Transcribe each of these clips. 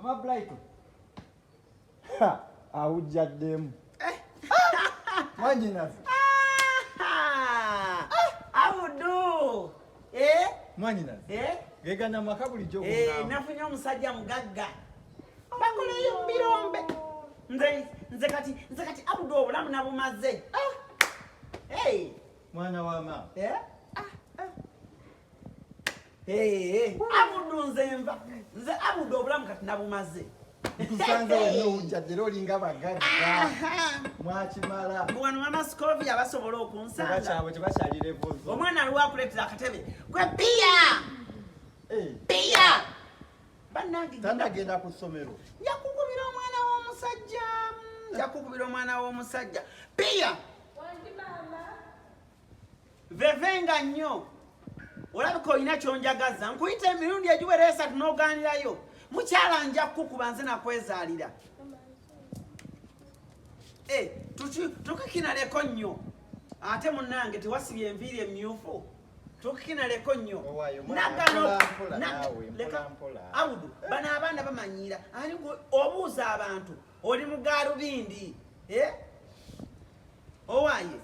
Mama Brighton. Awujjaddemu. Eh. Mwanyinaze. Ah! Abudu. Eh? Mwanyinaze. Eh? Gegana maka bulijjo Eh, nafunye omusajja mugagga. Bakoleyo mbirombe. Nze nze kati nze kati Abudu obulamu nabumaze. Ah. Hey. Mwana wa mama. Eh? Ah. Ah. Hey, hey. Abudu nze nva. Nze Abudu obulamu kati nabumaze. Nkusanze wenna owujjadde era olinga bagagga. Mwakimala. Wano mama Scovia basobola okunsanga. Tebakyabwe tebakyali level zo. Omwana aliwo akuleetera akatebe. Gwe pia. Eh. Pia. Bannange Tannagenda ku ssomero. Nja kukubira omwana w'omusajja. Nja kukubira omwana w'omusajja. Pia. Wangi maama. Vevenga nnyo. Olabika olina ky'onjagaza. Nkuyita emirundi egiwera esatu n'ogaanirayo. Mukyala nja kukukuba nze nakwezaalira. Eh, tukikinaleko nnyo. Ate munnange tewasibye enviiri emyufu. Tukikinaleko nnyo. Owaayo, mwana, Nagano, mpola, mpola naawe, mpola, leka, mpola. Abudu, bano abaana bamanyiira. Ani gwe obuuza abantu, oli mu gaalubindi. Eh? Owaaye.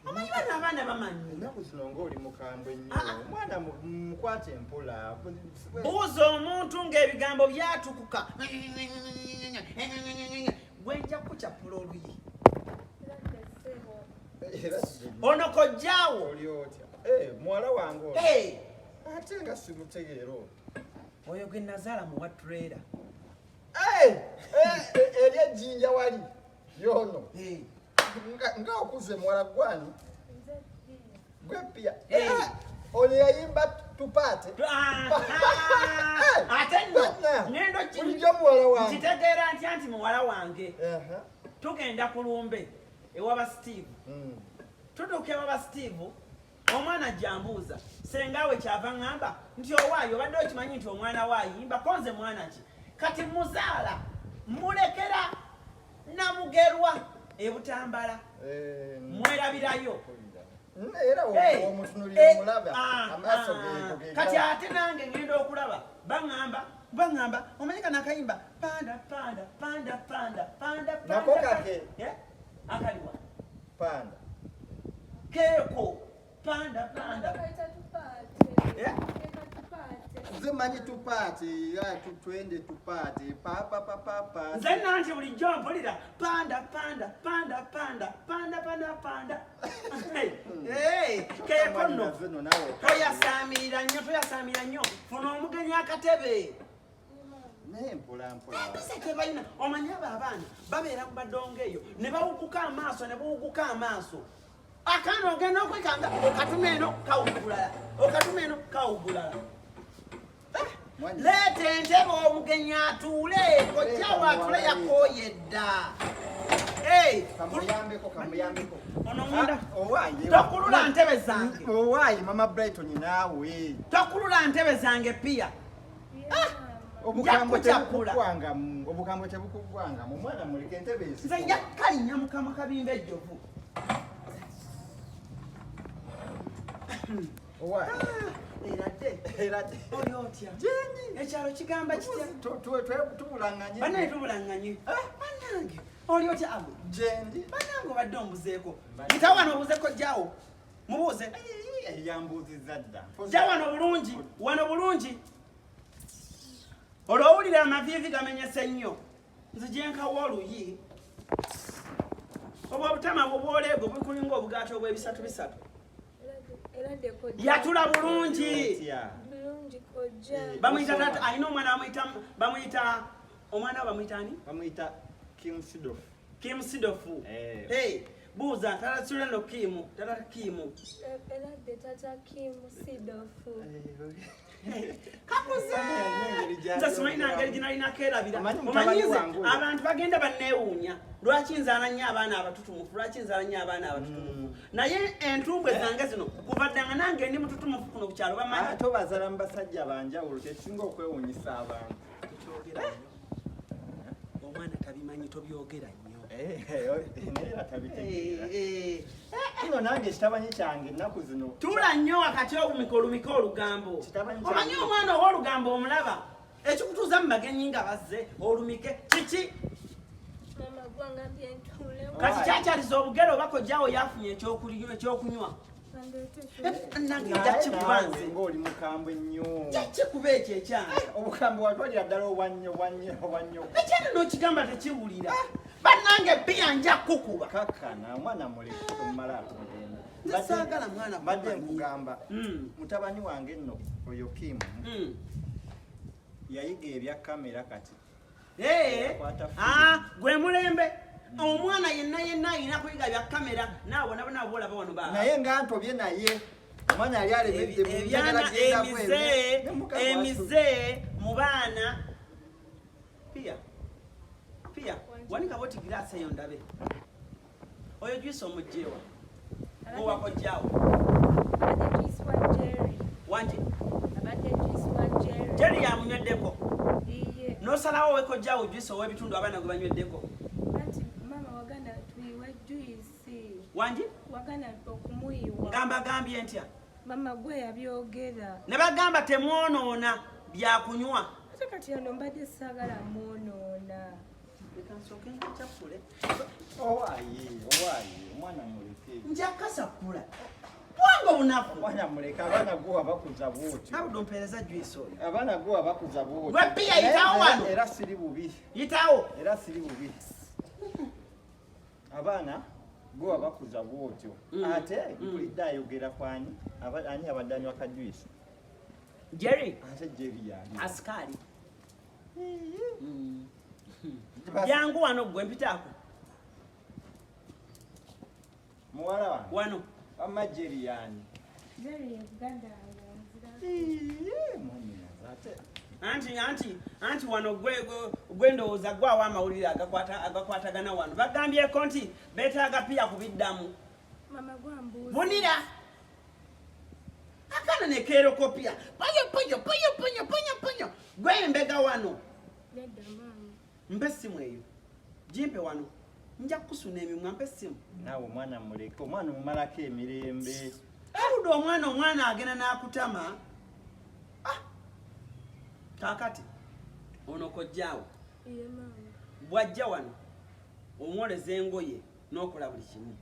Omanyi bano abaana bamanyi. Ennaku zino ng'oli mukambwe nnyo. Ah, ah. Omwana mukwate mpola. Buuza omuntu ng'ebigambo byatukuka. Gwe nja kukukyapula oluyi. Ono kojjaawo. Oli otya? Eh, muwala wange ono. Hey. Ate nga simutegeera ono. Oyo gwe nazaala muwa trailer. Eh, eh, eh, eri ejjinja wali yono. Hey. Nga okuze muwala gwani? Gwe pia. Hey. Eh, ono yayimba tupaate. Ate nno ngendo bulijjo muwala wange. Nkitegeera ntya nti muwala wange. Tugenda ku lumbe ewaba Steve. Tutuuka ewaba Steve, omwana ajja ambuuza senga we kyava ŋŋamba nti owaayo obadde okimanyi nti omwana we ayimba ko nze mwana ki? Kati muzaala mulekera Namugerwa e Butambala. Mwerabirayo. Era Hey, omutunulira eh, omulaba, ah, amaaso ah. ge Kati ate nange ngenda okulaba baŋŋamba omanyi kano akayimba panda panda panda panda panda panda. Nako kake. Eh? Akaliwa. Panda. Keeko panda panda. Eh? Nze manyi tupaate, ya, twende tupaate, pa, pa, pa, pa, pa. Nze nanti bulijjo mpulira panda panda panda panda panda panda panda. Hey, keeko nno. Nze nno naawe. Toyasaamirira nnyo, toyasaamirira nnyo. Funa omugenyi akatebe. Naye mpola mpola. Empisa tebalina. Omanyi abo abaana babeera mu badongo eyo ne bawuguka amaaso, ne bawuguka amaaso. Akaana ogenda okwekanga okatuma eno kawugulala, okatuma eno kawugulala. Mwanyi. Leeta entebe omugenyi atuule, kojjaawo atuule yakooye dda. Hey, Kamuyambeko, kamuyambeko. Ono munda. Ah, owaaye. Tokulula ntebe zange. Owaaye, Mama Brighton naawe. Tokulula ntebe zange pia. Obukambwe Nja kukyapula. tebukugwangamu, obukambwe tebukugwangamu. Omwana muleke entebe ezi. Nze nja kukalinnya mukama kabimba ejjovu. Owaaye. Ah, eradde. Eradde. Oli otya? Jendi. Ekyalo kigamba kitya? Tubulanganye. Bannange tubulanganye. Bannange, oli otya Abu? Jendi. Bannange obadde ombuzeeko. Yita wano obuuze kojjaawo. Mubuuze. Ee, yambuuzizza dda. Jja wano bulungi, wano bulungi. Olw'owulira amaviivi gamenyese nnyo. Nzije nkawa oluyi. Obwo obutama bwo bw'oleego bukulinga obugaati obw'ebisatu bisatu. Yatula bulungi. Bulungi kojja. Bamuyita tata, alina omwana bamuyita, bamuyita, omwana we bamuyita ani? Bamuyita Kim Sidofu. Kim Sidofu. Eh. Hey, buuza tata Suleno Kim, tata Kim. Eradde tata Kim Sidofu. Kakuze. Nze simanyi na ngeri gye nalina keerabira. Omanyi Omanyi mutabani nze wange oyo. abantu bagenda banneewuunya. Lwaki nzaala nnyo abaana abatutumufu? Lwaki nzaala nnyo abaana abatutumufu? Naye entumbwe zange zino kuva dda nga nange ndi mututumufu kuno ku kyalo bamanyi. Ate obazaala mu basajja ba njawulo, kyekisinga okwewuunyisa abantu. Tokyogera nnyo. Omwana tabimanyi, tobyogera nnyo. Naye era tabitegeera. Kino nange ekitabanyi kyange ennaku zino. Tuula nnyo wakati olumika olumika olugambo. Kitabanyi kyange. Omanyi omwana ow'olugambo omulaba ekikutuuza mu bagenyi nga bazze olumike kiki? Mama gwangambye ntuule. Kati kyakyaliza obugere oba kojjaawo yafunye ekyokunywa. Nange nja kikuba nze. Ng'oli mukambwe nnyo. Nja kikuba ekyo ekyange. Obukambwe watwalira ddala obwannyo obwannyo obwannyo. Ekyana n'okigamba tekiwulira. Bannange bbiya nja kukuba. Kakkana omwana muleke omumala akumugenda. Nze saagala mwana Mbadde kumanyiira. nkugamba mutabani wange nno oyo Kim yayiga ebya kamera kati. Gwe mulembe omwana yenna yenna alina kuyiga bya kamera naawe nabo nabo olaba wano ba naye nga ntobye naye omwana yali alemedde mu Ebyana njagala genda bweru. emize Ne mukama emize mu baana. Pia Pia wanika boti giraasi eyo ndabe oyo juice omugyewa owakojjawo. Abadde juice wa Jerry. Wangi? Abadde juice wa Jerry. Jerry yamunyweddeko. Iye. N'osalawo owekojjawo juice ow'ebitundu abaana gwe banyweddeko. Anti mama wagana tuyiwe juice. Wangi? Wagana okumuyiwa. Ngamba gambye ntya? Mama gwe yabyogera. Ne bagamba temwonoona byakunywa. Ate kati ano mbadde saagala mwonoona. Leka nsooke nkacappule. Owaaye, owaaye, omwana muleke. Nja kasappula. Bwange obunafu. Omwana muleke, abaana gwe wabakuza bw'otyo. Abudu mpeereza juice oyo. Abaana gwe wabakuza bw'otyo. Gwe Pia, yitawo wano. Era siri bubi. Yitawo. Era siri bubi. Abaana gwe wabakuza bw'otyo. Ate mpulidde ayogera kwani? Ani abadde anywa ka juice? Jerry. Ate Jerry yani. Askari. Jangu wano gwe mpitaako. Muwala wange. Wano. Wamma Jerry yani. Jerry ye Buganda wanzira. Iye, mwannyinaze ate. Anti, anti, anti wano gwe ndowooza gwe awa amawulire agakwatagana wano. Bagambyeko nti beetaaga Pia kubiddamu. Mama gwambuuza. Bunira. Akaana ne keerokopya. Ponyo, ponyo, ponyo, ponyo, ponyo, ponyo. Gwe embega wano. Nedda maama. Mpa essimu eyo. Gimpe wano. Nja kukusuna emimwa, mpa essimu. Naawe omwana muleke, omwana omumalako emirembe. Aludde omwana, omwana agenda n'akutama. Kaakati ono kojjaawo. Iye maama. Bw'ajja wano omwoleza engoye n'okola buli kimu.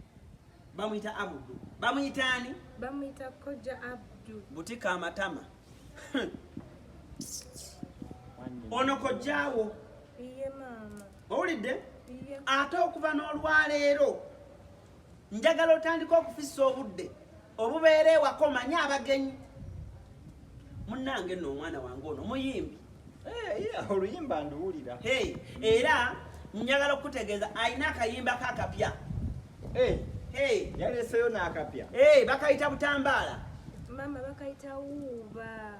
Bamuyita Abudu. Bamuyita ani? Bamuyita Kojja Abdu. Butika amatama. Ono kojjaawo. Iye maama. Owulidde? Iye. Ate okuva n'olwaleero njagala otandike okufissa obudde obubeera ewaka omanye abagenyi. Munnange nno omwana wange ono muyimbi. Oluyimba nduwulira. Hey, era njagala okukutegeeza alina akayimba k'akapya. Hey. Yaleeseyo n'akapya. Hey, bakayita butambaala. Maama bakayita wuuba.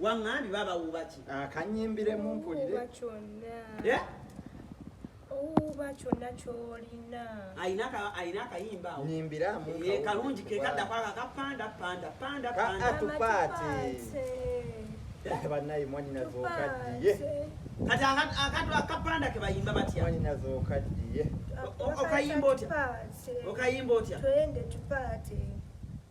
Waŋŋambi baaba wuuba ki? Akanyimbiremu mpulire. Wuuba kyonna. Owuuba kyonna ky'olina. Alina akayimba awo. Nyimbiramu kawulire. Kalungi ke kadda kwaka ka panda, panda, panda, Ka panda. atupaate. Tupaate. Bannaye mwannyinaze okaddiye. Tupaate. Kati akapanda ke bayimba batya? Mwannyinaze okaddiye. Okayimba otya? Tupaate. Okayimba otya? Twende tupaate.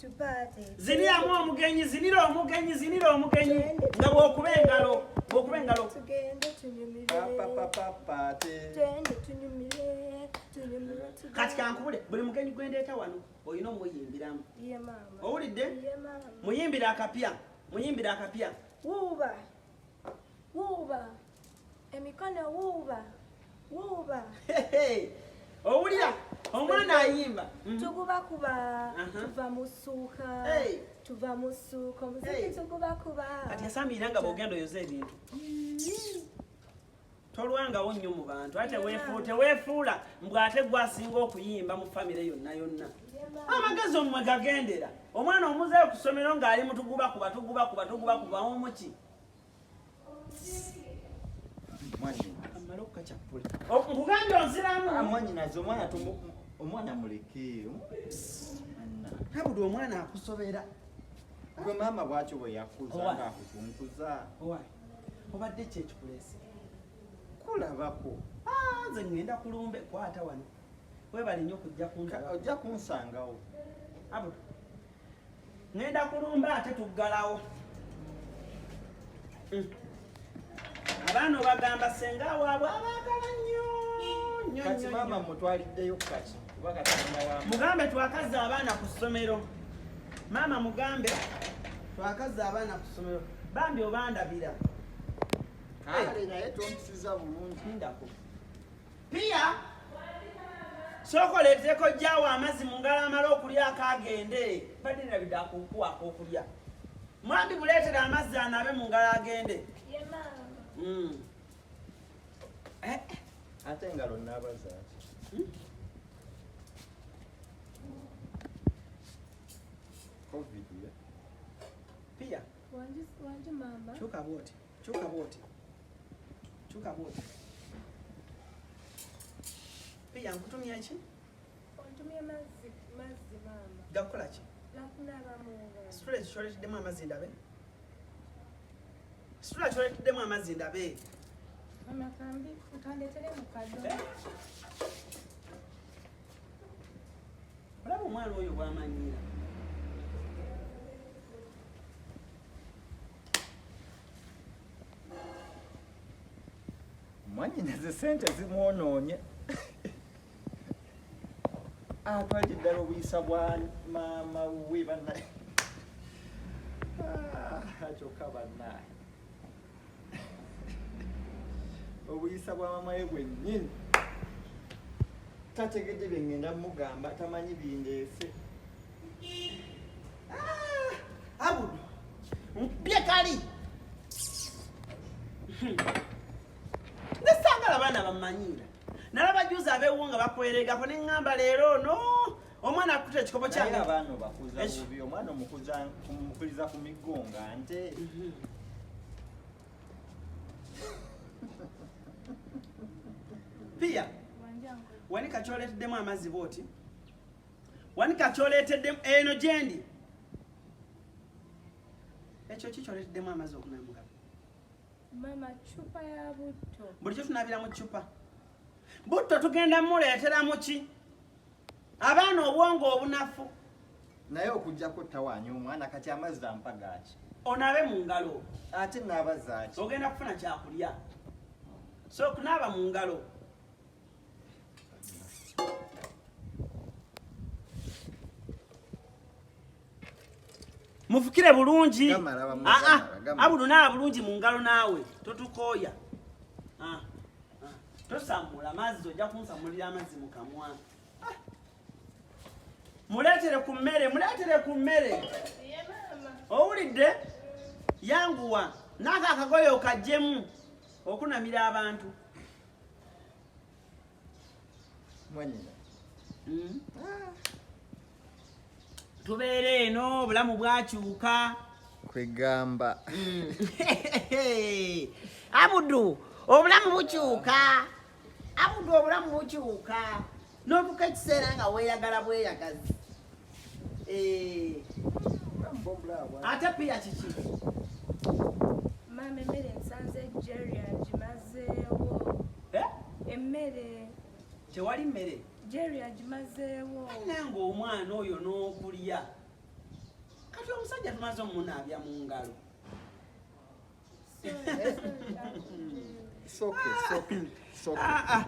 Tupaate. Ziniramu omugenyi, zinira omugenyi, zinira omugenyi. Nga bw'okuba engalo, bw'okuba engalo. Tugende tunyumire. Papapapapaate. Twende tunyumire, tunyumire, tugende. Kati kankubule, buli mugenyi gwe ndeeta wano olina omuyimbiramu. Ye maama. Owulidde? Ye maama. Muyimbire akapya, muyimbire akapya. Wuuba. Wuuba. Emikono wuuba. Wuuba. Hehe. Owulira? Omwana ayimba. Tugubakuba, tuva mu ssuuka. Hey. Tuva mu ssuuka, omuziki Hey. tugubakuba. Kati yasamira nga bw'ogenda oyoza ebintu. Tolwangawo nnyo mu bantu, ate teweefuula mbw ate gwe asinga okuyimba mu famire yonna yonna. Amagezi omwe gagendera. Omwana omuzeeyo ku ssomero ng'ali mu tugubakuba, tugubakuba, tugubakuba, omuki? Mwannyina. Amale okukacappula. Nkugambye onziramu. Mwannyinaze, omwana omwana muleke. Abudu omwana akusobera. Gwe maama bw'atyo bwe yakuza Owa. ng'akutuntuza. Owa. Obadde ki ekikuleese? Kulabako. Nze ŋŋenda kulumbe, kwata wano. Webale nnyo kujja kundaba. Ojja kunsangawo. Abudu, ŋŋenda kulumba ate tuggalawo. Abaana obagamba ssenga waabwe abaagala nnyo nnyo. Kati nnyo, maama nnyo. Mutwaliddeyo kaki kuba Katonda wa Mugambe twakazza abaana ku ssomero. Maama mugambe twakazza abaana ku ssomero. Bambi obandabira. Kale naye tompisiza bulungi. Lindako. Pia, sooka oleetereko jjaawo amazzi mu ngalo amale okulyako agende. Badde nerabidde akukuwa ak'okulya. Mwambi muleetere amazzi anaabe mu ngalo agende. Ye maama. Eh, Ate engalo naabazaaki? Covid ye. Pia, Wangi, wangi maama. Kyuka bw'oti, kyuka bw'oti, kyuka bw'oti. Pia, nkutumye ki? Ontumye mazzi, mazzi maama. Gakukola ki? Gakunaaba mu ngalo. Situla ekyo kyoleeteddemu amazzi ndabe. Situla kyoleeteddemu amazzi ndabe. Maama kambi kandeetere mu kadobo. Olaba omwana oyo bw'amanyiira. Mwannyinaze ssente zimwonoonye. Atwalidde ddala obuyisa bwa maama we bannaye. Ah, kyokka bannaye. Obuyisa bwa maama we bwennyini. Tategedde bye ŋŋenda mugamba, tamanyi bindeese. Abudu, nkubye kali. Nze saagala baana bammanyiira. Nalaba juzi abeewo nga bakweregako ne ŋŋamba leero ono omwana akutte ekikopo Naye kyange. abaana obakuza Ekyo. bubi, omwana omukuliza ku miggo nga nte. Pia, Wangi anko. wanika kyoleeteddemu amazzi bw'oti. Wanika kyoleeteddemu eno gye ndi. Ekyo ki kyoleeteddemu amazzi okunaaba mu ngalo? Maama ccupa ya butto. Bulijjo tunaabira mu ccupa. Butto tugenda muleetera mu ki? Abaana obwongo obunafu. Naye okuggyako tawaanya omwana kati amazzi ampa gaaki? Onaabe mu ngalo. Ate naabazaaki? Ogenda kufuna kyakulya. So okunaaba mu ngalo. Mufukire bulungi. Gamala, bamwe, Ah, ah. gamala, gamala. Abudu naaba bulungi mu ngalo naawe. Totukooya. Ah, ah. Tosamula amazzi, ojja kunsamulira amazzi mu kamwa. Ah. Muleetere ku mmere, muleetere ku mmere. Ye maama. Owulidde? Yanguwa. N'ako akagoye okaggyemu okunamira abantu. Mwannyina. Tubeera eno obulamu bwakyuka. Kwegamba. Abudu, obulamu bukyuka. Abudu, obulamu bukyuka. N'otuuka ekiseera nga weeyagala bweyagazi. Ate Pia kiki? Maama emmere nsanze Jerry agimazeewo. Eh? Emmere Tewali mmere. Jerry agimazeewo. Nange omwana oyo n'okulya. Kati omusajja tumaze omunaabya mu ngalo. Sorry, sorry, Uncle Jerry. Soke, soke, soke. Ah, ah.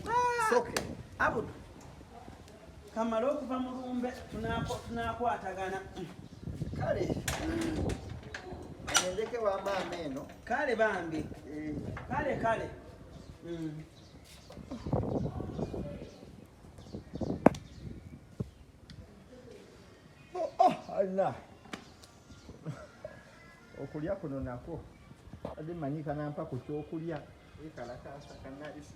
Ah. Soke. Abudu, kamale okuva mu lumbe tunaakwatagana. Kale. Ngendeke wa maama eno. Kale bambi. Kale kale. Oh, Allah. Okulya kuno nakwo. Ate manyi kanampa ku kyokulya. Ekalakaasa kanalisi.